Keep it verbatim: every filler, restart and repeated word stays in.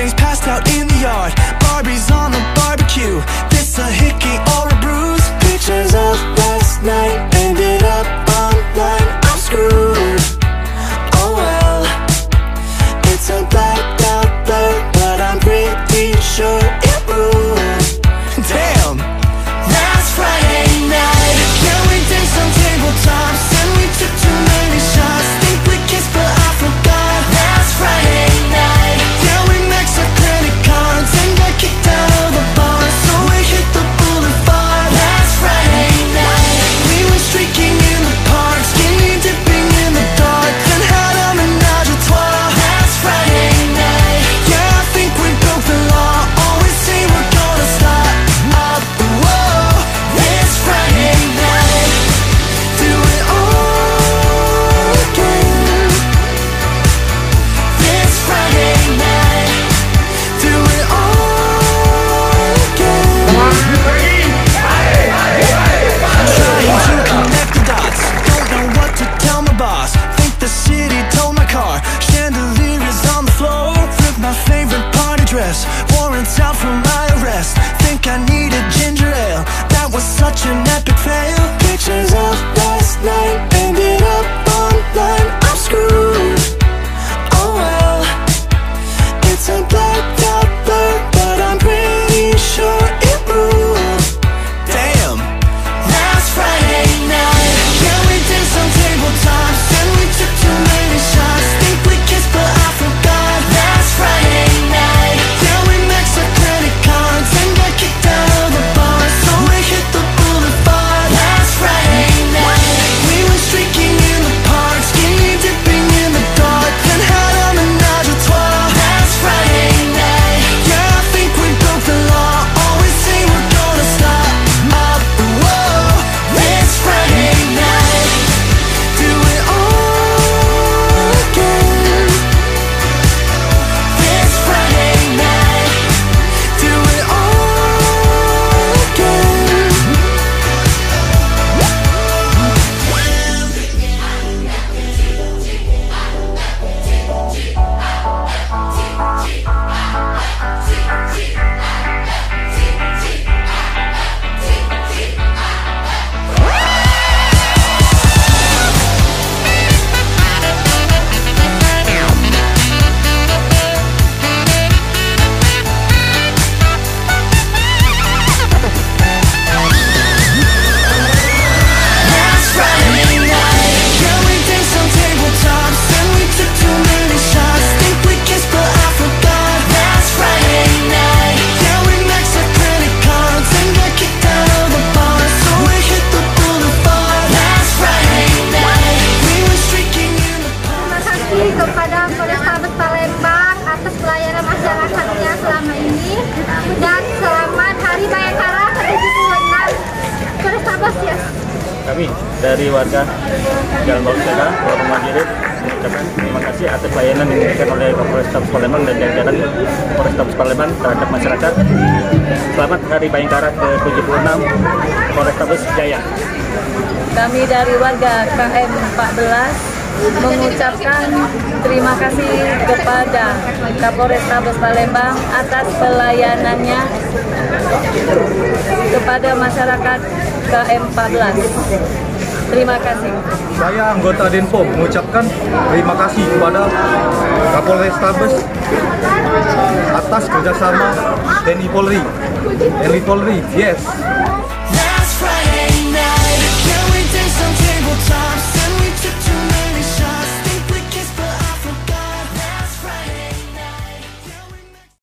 Passed out in the yard, Barbie's on the barbecue. This a hickey or a bruise. Pictures of last night ended up online. I'm screwed. Oh well, it's a blacked out blur, but I'm pretty sure it ruined. Damn, last Friday night, yeah, we danced on tabletops and we took too many shots. Think we kissed, but I forgot. Last Friday night, yeah, we maxed our credit cards and got kicked out of the bar. So we hit the boulevard. Last Friday night, we were streaking in the park, skinny dipping in the dark, then had a menage a trois. Last Friday night, yeah, I think we broke the law. Always say we're gonna stop. Whoa, this Friday night, do it all again. This Friday night, do it all again. Trying to connect the dots, don't know what to tell my boss. Think the city told my car. Chandelier is on the floor with my favorite party dress. Warrants out for my arrest. Think I need a ginger ale. That was such an epic fail. Pictures of last night ended up online. I'm screwed. Oh well, it's a blacked out blur, but I'm pretty sure it ruined. Damn. Last Friday night, yeah, we danced on tabletops and we took too many shots. Think we kissed, but I forgot. Last Friday night, yeah, we maxed our credit cards and got kicked out of the bar. So we hit the boulevard. Last Friday night, we were streaking in the park, skinny dipping in the dark, then had a menage a trois. Last Friday night, yeah, I think we broke the law. Always say we're gonna stop. Whoa, this Friday night, do it all again. This Friday night, do it all again. Terima kasih kepada Polrestabes Palembang atas pelayanan masyarakatnya selama ini, dan selamat Hari Bayangkara ke tujuh puluh enam. Polrestabes, yes. Kami dari warga Jalan Baru Utara, Kelurahan Majerit, mengucapkan terima kasih atas pelayanan yang diberikan oleh Kapolrestabes Palembang dan jajaran Polrestabes Palembang terhadap masyarakat. Selamat Hari Bayangkara ke tujuh puluh enam, Polrestabes Jaya. Kami dari warga K M empat belas mengucapkan terima kasih kepada Kapolrestabes Palembang atas pelayanannya kepada masyarakat K M empat belas. Terima kasih. Saya, anggota Denpom, mengucapkan terima kasih kepada Kapolrestabes atas kerjasama T N I Polri. T N I Polri, yes.